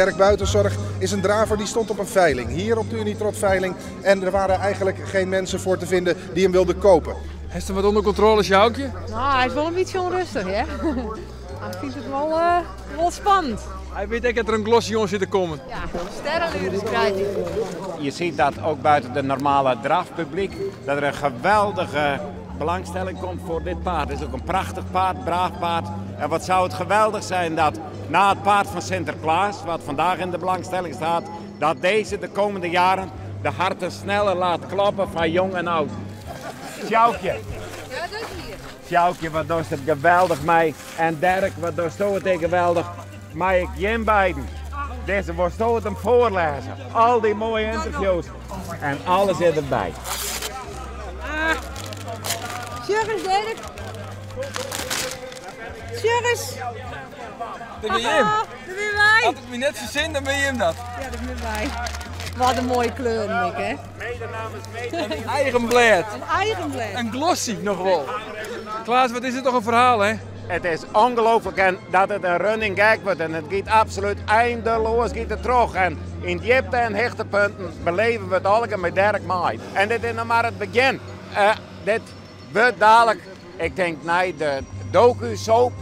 Dirk Buitenzorg is een draver die stond op een veiling. Hier op de Unitro-veiling. En er waren eigenlijk geen mensen voor te vinden die hem wilden kopen. Heeft hem wat onder controle, Sjoukje? Nou, hij is wel een beetje onrustig, hè? Hij vindt het wel, wel spannend. Hij weet echt dat er een glossy jongen zit te komen. Ja, sterrenlures krijgt hij. Je ziet dat ook buiten de normale drafpubliek, dat er een geweldige belangstelling komt voor dit paard. Het is ook een prachtig paard, braaf paard. En wat zou het geweldig zijn dat na het paard van Sinterklaas, wat vandaag in de belangstelling staat, dat deze de komende jaren de harten sneller laat kloppen van jong en oud. Sjoukje. Ja, dat is hier. Sjoukje, wat doet het geweldig mij. En Dirk, wat doet het geweldig. Maar ik Jim Biden. Deze wordt zo het hem voorlezen. Al die mooie interviews. En alles zit erbij. Sjurris, Dirk. Sjurris. Dat ben Jim. Dat ben wij. Had het me net verzin, dan ben Jim dat. Ja, dat ben wij. Wat een mooie kleur, Nick, hè? Een eigen blad. Een eigen blad. Een glossy nog wel. Klaas, wat is het toch een verhaal, hè? Het is ongelooflijk en dat het een running gag wordt en het gaat absoluut eindeloos gaat het terug. En in diepte en hechtepunten beleven we het allemaal met Dirk Maai. En dit is nog maar het begin. Dit wordt dadelijk, ik denk, na de docu-soap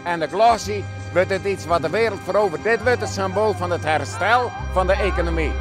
en de glossy, wordt het iets wat de wereld verovert. Dit wordt het symbool van het herstel van de economie.